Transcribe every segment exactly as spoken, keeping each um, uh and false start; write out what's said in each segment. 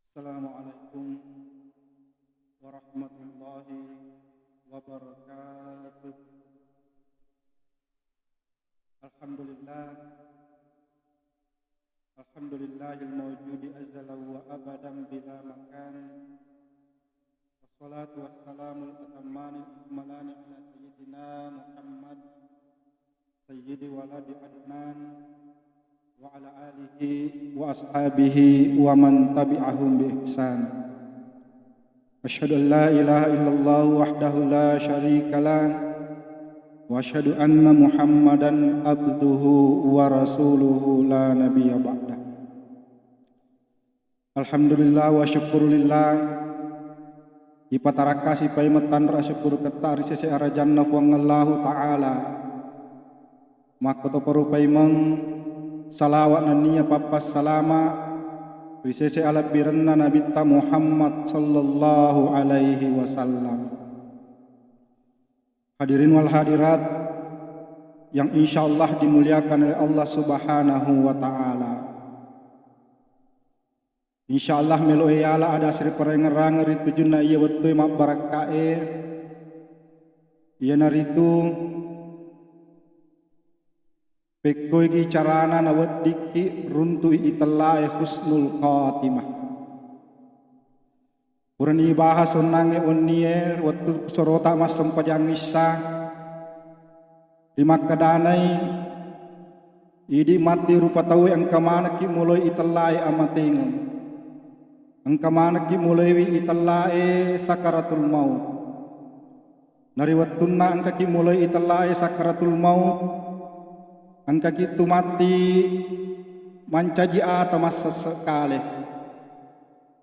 Assalamualaikum warahmatullahi wabarakatuh. Alhamdulillah. Alhamdulillahil mawjudi azalan wa abadan bila makan. Wassalatu wassalamul atammanil akmalani ala sayyidina Muhammad sayyidi waladi Adnan wa ala alihi wa ashabihi wa man tabi'ahum bi ihsan. Asyhadu an la ilaha illallah wahdahu la syarika lah, wa asyhadu anna Muhammadan abduhu wa rasuluhu la nabiyya ba'dah. Alhamdulillah wa syukurulillah. Ipatarakka sipaimeng tanra syukuruketta ri sese arajanna Puang Allahu Ta'ala. Makkotoparo paimeng salawa nennia pappassalama ri sese alebbirenna Nabitta Muhammad sallallahu alaihi wasallam. Hadirin wal hadirat yang insyaallah dimuliakan oleh Allah Subhanahu wa Ta'ala. Insyaallah, melo e yala ada asri parengerangeng ri tujunna iya wettue mabbarakka'e, iyanaritu pekkoigi carana naweddikki runtu'i itellae husnul khatimah. Purani ibahas onnangnge wennie wettu sorota massempajang issa, rimakkedanai idi matti rupa tauwe engka manekki muloi itellae amatengeng. Engka manekki muloiwi itellae sakaratul maut. Nari wettunna engkaki muloi itellae sakaratul maut, engkaki tu matti mancaji ata massesse kale.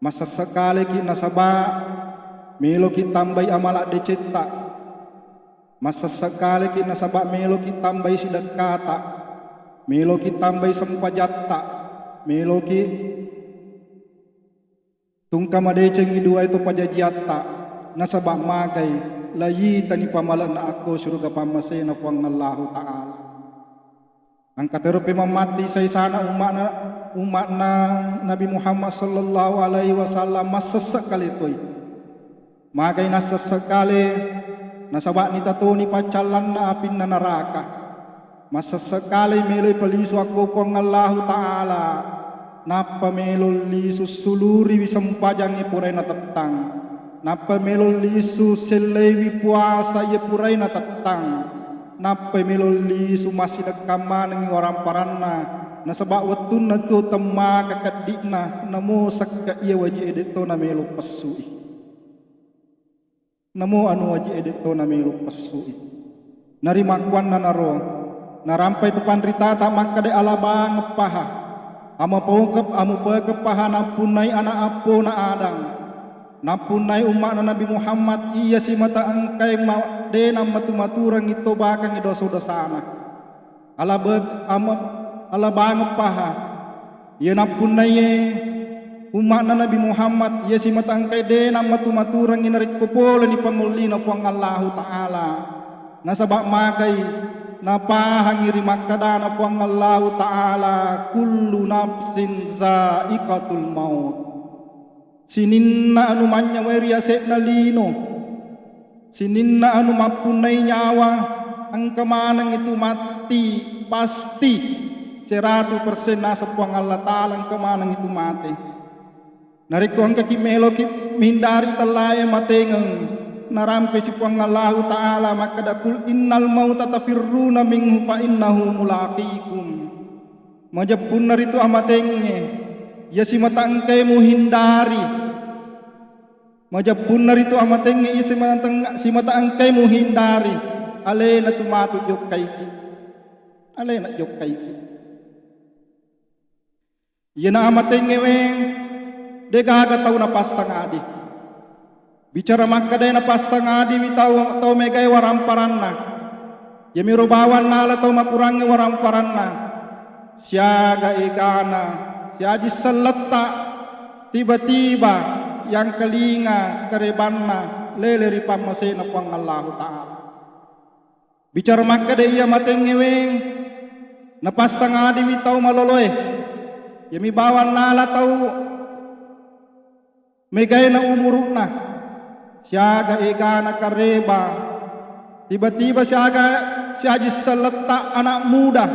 Massesse kaleki nasaba meloki tambai amala decetta. Massesse kaleki nasaba meloki tambai sidekkata, meloki tambai sempajatta, meloki tungka madecengi duae to pajajiatta, nasaba magai layitani pamale'na akko suruga pammasena Puang Allahu Ta'ala. Engka teropi mammatti saisana umma'na, umma'na Nabi Muhammad sallallahu alaihi wasallam massesse kale toi. Magai nassesse kale, nasaba nitatoni paccallanna apinna naraka. Massesse kale meloi palisu akko Puang Allahu Ta'ala, nappa melo lisu suluriwi sempajangnge purae natettang, nappa melo lisu selleiwi puasa iya purae natettang, nappa melo lisu massidekkang manengngi waramparanna, nasaba wettunna tuo temmaka keddi'na namo sekke iya waji'e detto namelo pessui. Namo anu waji'e detto namelo pessui. Narimakkuannanaro, narampai tu panritata makkeda alabangeppaha, amapokep-, amupekeppaha nappunnai ana appona Adang, nappunnai umma'na Nabi Muhammad iya simata engkai ma-, de nammatu-maturengngi tobakengngi dosa-dosana. Alabek-, ama-, alabangeppaha. Iya nappunnaiye umma'na Nabi Muhammad, iya simata engkai de nammatu-maturengngi narekko poleni pangollina Puang Allahu Ta'ala. Nasaba magai napahangi ri makkedana Puang Allahu Ta'ala, "Kullu nafsin za'iqatul maut." Sininna anu manynyawai ri ase'na lino, sininna anu mappunnai nyawa, engka maneng itu matti, pasti seratu persen naseng Puang Allah Ta'ala engka maneng itu mate. Narekko engkaki meloki mihindari tellae matengeng, narampesi Puang Allahu Ta'ala makkeda, "Qul innal mauta tafirruna minhu fa innahu mulaqikum." Majeppunna ritu amatengnge, iya simata engkai muhindari. Majeppunna ritu amatengnge, iya simata, simata engkai muhindari. Alena tu matu jokkaiki. Alena jokkaiki. Iyana amatengnge we, degaga tau napassangadi. Bicara makkedae napassangadiwi tau, tau megae waramparanna. Iyamiro bawang nala tau makurangnge waramparanna. Siaga egana, siaji selletta, tiba-tiba yangkalinga karebanna lele ri pammasena Puang Allahu Ta'ala. Bicara makkeda iya matengnge we, napassangadiwi tau maloloe. Iyami bawang nala tau Megaina umuru'na, siaga egana kareba, tiba-tiba siaga siaji selletta anak muda,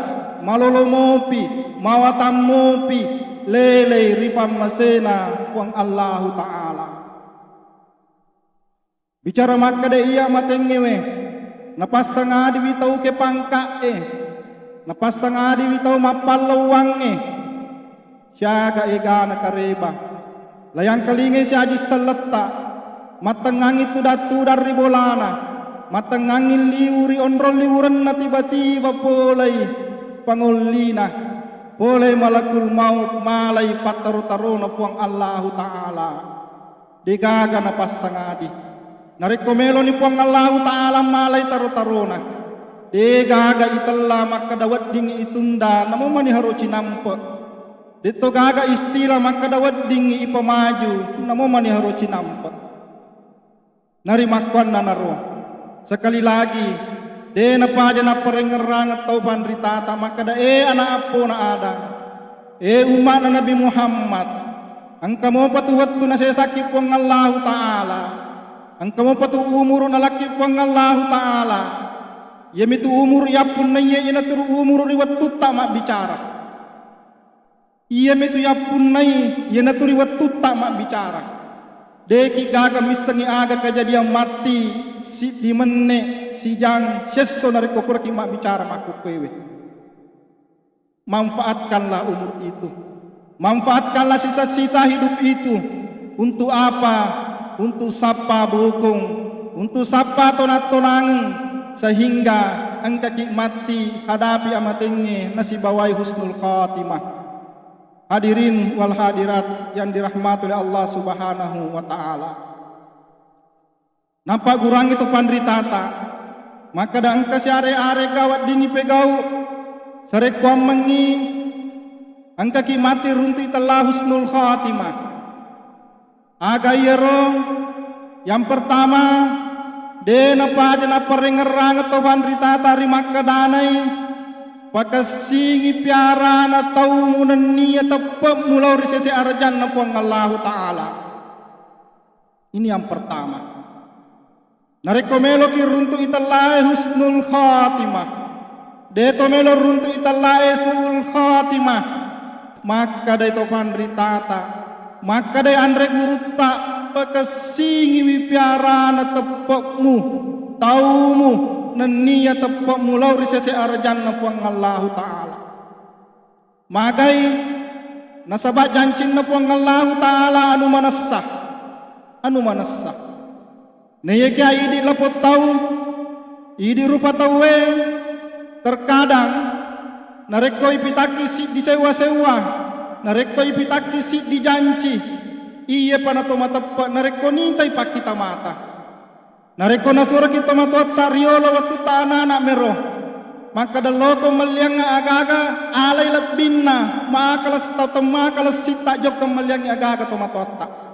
malolo mopi, mawatang mopi, lelei ri pammasena Puang Allahu Ta'ala. Bicara makkeda iya matengngewe, napassangadiwi tau ke pangka'e, napassangadiwi tau mappallauwangnge, siaga egana kareba. Layangkalingai siaji selletta, mattengngangi tudang-tudang ri bolana, mattengngangi liwu ri onrong liwurenna, tiba-tiba polei pangollina, polei malakul maut, malai pattaro-tarona Puang Allahu Ta'ala. Degaga napassangadi. Narekko meloni Puang Allahu Ta'ala malai taro-tarona, degaga itella makkeda weddingngi itunda, namo mani haro cinampe. Detto gaga istilah makkeda weddingngi ipamaju, namo mani haro cinampe. Narimakkuannanaro, sekali lagi, de napaja napparengngerrangeng tau panritata makkeda, "E ana' appona Adam, e umma'na Nabi Muhammad, engka mopatu wettu nasesakki Puang Allahu Ta'ala, engka mopatu umuru nalakki Puang Allahu Ta'ala, iyamitu umuru yappunnaiye, iyanaturu umuru ri wettutta mabbicara." Iyamitu yappunnai, iyanatu ri wettutta mabbicara. Deki gaga missengngi aga kajadiang matti, siddi menne, sijang, siesso narekko puraki mabbicara makkukkuewe. Manfaatkanlah umur itu. Manfaatkanlah sisa-sisa hidup itu. Untuk apa? Untuk sappa bokong, untuk sappa tonang-tonangeng, sehingga engkaki matti hadapi amatengnge nasibawai husnul khatimah. Hadirin wal hadirat yang dirahmati oleh Allah Subhanahu wa Ta'ala. Nappaggurangngi to panritata, makkeda engka siare-arega weddingngi pegau, sarekkuammengngi engkaki matti runtu itella husnul khatimah. Aga iyaro? Yang pertama, de napaja napparengngerrangeng to panritata ri makkedanai, pakessingi piarana taumu nenniya teppe'mu lao ri sese arajanna Puang Allahu Ta'ala. Ini yang pertama. Narekko meloki runtu'i tellae husnul khatimah, deto melo runtu'i tellae su'ul khatimah, makkadai to panritata, makkadai anre gurutta, pakessingiwi piarana teppe'mu, taumu, nenniya teppe'mu lao ri sese arajanna Puang Allahu Ta'ala. Magai? Nasaba jancinna Puang Allahu Ta'ala anu manessa, anu manessa. Naiyakia idi lapong tau, idi rupa tauwe, terkadang narekko ipitakki siddi sewwa-sewwa, narekko ipitakki siddi janci, iyepa nato mateppe narekko nitai pakkita mata. Narekko nasuroki tomatoatta riolo wettutta ana'-ana' mero, makkeda loko melliangnga aga-aga, alai lebbinna, makala sitta, makala sitta jokka melliangngi aga-aga tomatoatta.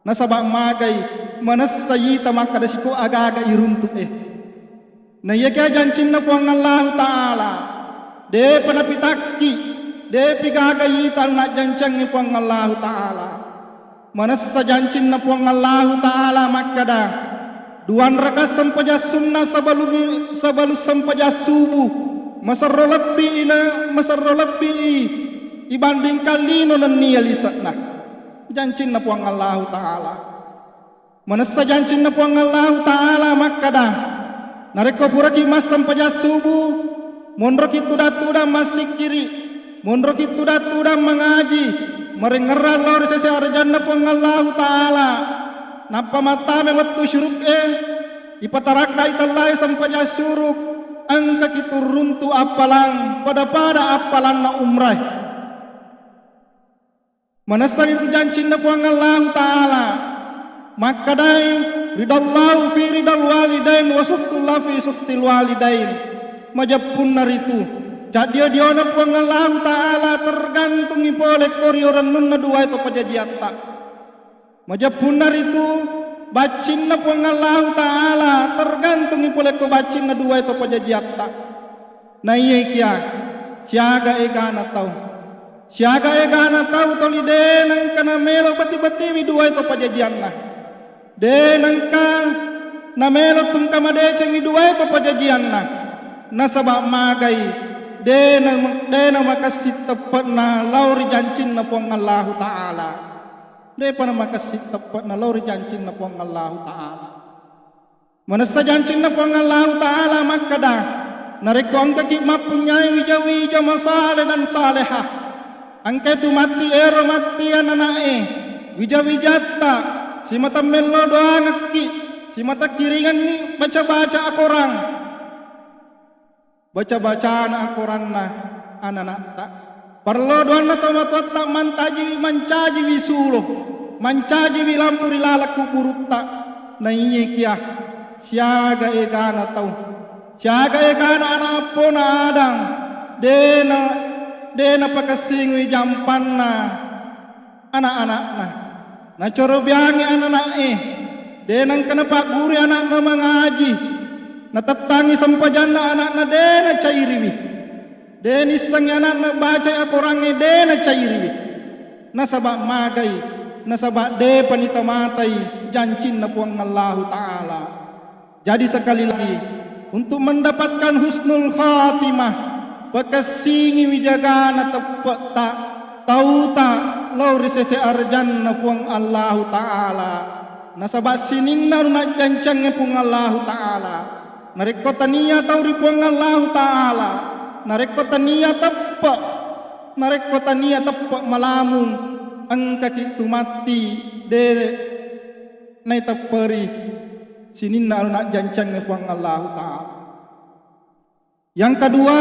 Nasaba magai? Manessa yita makkeda siko aga-aga iruntu'e. Naiyakia jancinna Puang Allahu Ta'ala, depa napitakki, depi gaga yita najjancangngi Puang Allahu Ta'ala. Manessa jancinna Puang Allahu Ta'ala makkeda, duanraka sempajang sunna sebelum, sebelum sempajang subuh, maserro lebbi ina, maserro lebbi i, ibandingkan lino nenniya lise'na. Jancinna Puang Allahu Ta'ala. Manessa jancinna Puang Allahu Ta'ala makkeda, narekko puraki massempajang subuh, monroki tudang-tudang massikkiri, monroki tudang-tudang mangaji, marengngerang lao ri sese arajanna Puang Allahu Ta'ala, nappa mattama wettu syuruk'e, ipatarakkai tellae sempajang syuruk, engkaki turuntu appalang, pada-pada appalanna umrae. Manessani tu jancinna Puang Allahu Ta'ala, makkedai, ridallahu fi ridal walidain wa sukhtullah fi sukhtil walidain. Majeppunna ritu, caddio-diona Puang Allahu Ta'ala tergantungi pole ko rio rennunna duae to pajajiatta. Majeppunna ritu, baccinna Puang Allahu Ta'ala tergantungi pole ko baccinna duae to pajajiatta. Naiyaikia siaga egana tau. Siaga egana tau toli de nengka namelo beti-betiwi duae to pajajianna. De nengka namelo tungka madecengi duae to pajajianna. Nasaba magai de na, de namakessing teppe'na lao ri jancinna Puang Allahu Ta'ala. Depa namakessing teppe'na lao ri jancinna Puang Allahu Ta'ala. Manessa jancinna Puang Allahu Ta'ala makkeda, narekko engkaki mappunyai wija-wija masaleh dan salehah, engkai tu matti ero matti anana'e, wija-wijatta, simata mello doangekki, simata kiringenni baca-baca akorang, baca-bacana akoranna anana'ta. Parello doanna tomatoatta mantajiwi, mancajiwi sulo, mancajiwi lampu ri laleng kuburutta. Naiyakia siaga egana tau, siaga egana ana appona Adang, dena, dena pakessingui jampanna ana-ana'na. Nacorobiangi anana'e, de nengka napaggurui ana'na mangaji, natettangi sempajanna ana'na de nacairiwi. De nissengngi ana'na bacai akorangnge de nacairiwi. Nasaba magai, nasaba depa nitamatai jancinna Puang Allahu Ta'ala. Jadi sekali lagi, untuk mendapatkan husnul khatimah, pakessingiwi jagana teppe'ta, tauta lao ri sese arjanna Puang Allahu Ta'ala. Nasaba sininna ro najjancangnge Puang Allahu Ta'ala. Narekko tania tau ri Puang Allahu Ta'ala, narekko tania teppe', narekko tania teppe' malamung, engkaki tu matti, de naitepperi sininna anu najjancangnge Puang Allahu Ta'ala. Yang kedua,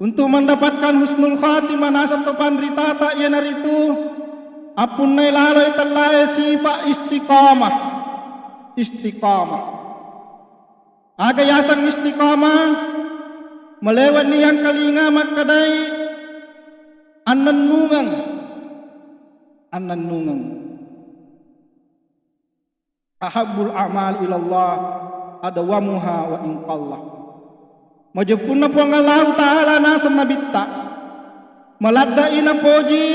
untuk mendapatkan husnul khatimah, naseng to panritata iyanaritu appunnai laloi tellae sifa istiqamah. Istiqamah. Aga yaseng istiqamah? Malewenni yang kalinga makkedai annennungeng. Annennungeng. Ahabbul a'mal ilallah adwamuha wa in qalla. Majeppunna Puang Allahu Ta'ala naseng nabitta, maladde'i napoji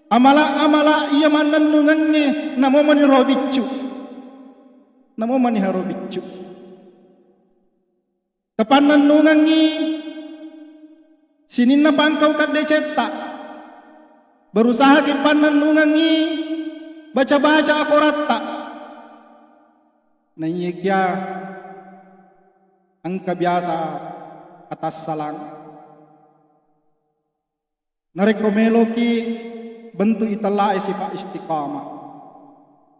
amala-amala iya mannennungengnge, namo mani ro biccu. Namo mani haro biccu. Tapannennungengngi sininna pangkau kaddecetta. Berusahaki pannennungengngi baca-baca akoratta. Naiyakia engka biasa atassalang. Narekko meloki bentuk itellae sifat istiqamah,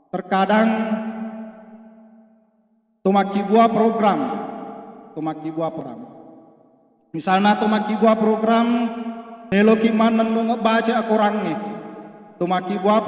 terkadang to makkibua program, to makkibua program. Misalna to makkibua program, meloki mannennungeng baca akorangnge, to makkibua